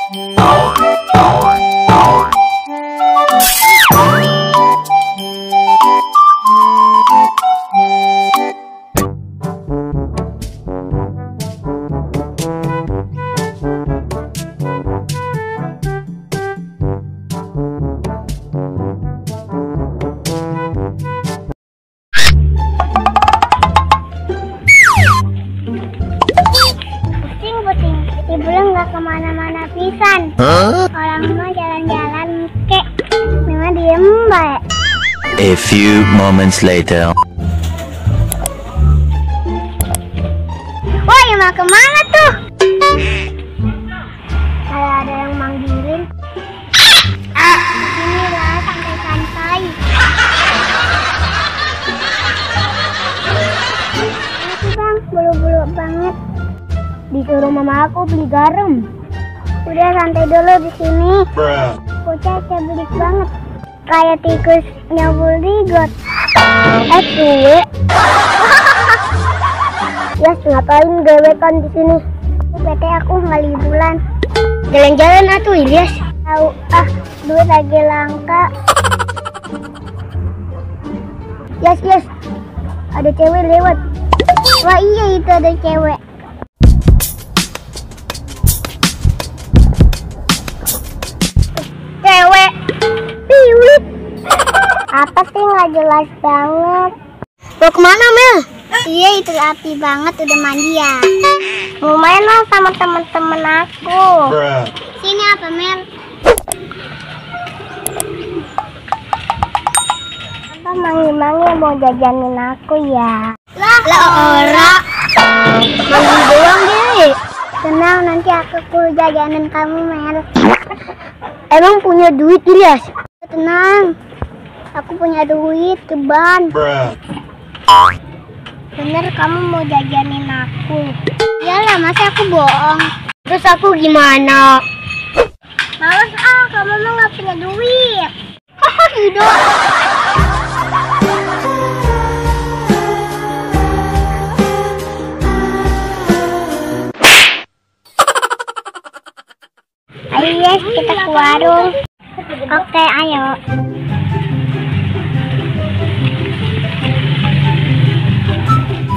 Belum nggak kemana-mana pisan. Orang mah jalan-jalan kek, memang diem baik. A few moments later. Woi, mau kemana tuh? Kalau ada yang manggilin, inilah santai-santai. Ini bang, bulu-bulu banget. Disuruh mama aku beli garam. Udah santai dulu di sini. Bocah cebelik banget, kayak tikus nyabul di got. Cuy. Yes, ngapain gebekan di sini? Bete aku nggak liburan. Jalan-jalan atuh, Ilyas. Tahu duit lagi langka. Yes. Ada cewek lewat. Wah iya, itu ada cewek. Cewek piwit. Apa sih, nggak jelas banget. Mau kemana, Mel? Iya, itu api banget, udah mandi ya. Mau main lah sama temen-temen aku. Sini apa, Mel? Apa mangi-mangi mau jajanin aku ya? Lah ora. Mangi doang deh. Tenang, nanti aku jajanin kamu, Mel. Emang punya duit, Ilyas? Tenang, aku punya duit ceban. Bener, kamu mau jajanin aku? Iyalah, masa aku bohong? Terus aku gimana? Males kamu mah nggak punya duit. Hidup. Ayo yes, kita ke warung. Oke, ayo.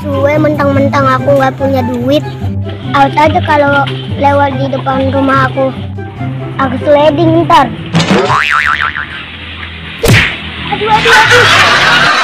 Suwe mentang-mentang aku nggak punya duit. Out aja kalau lewat di depan rumah aku. Aku sliding ntar. Aduh.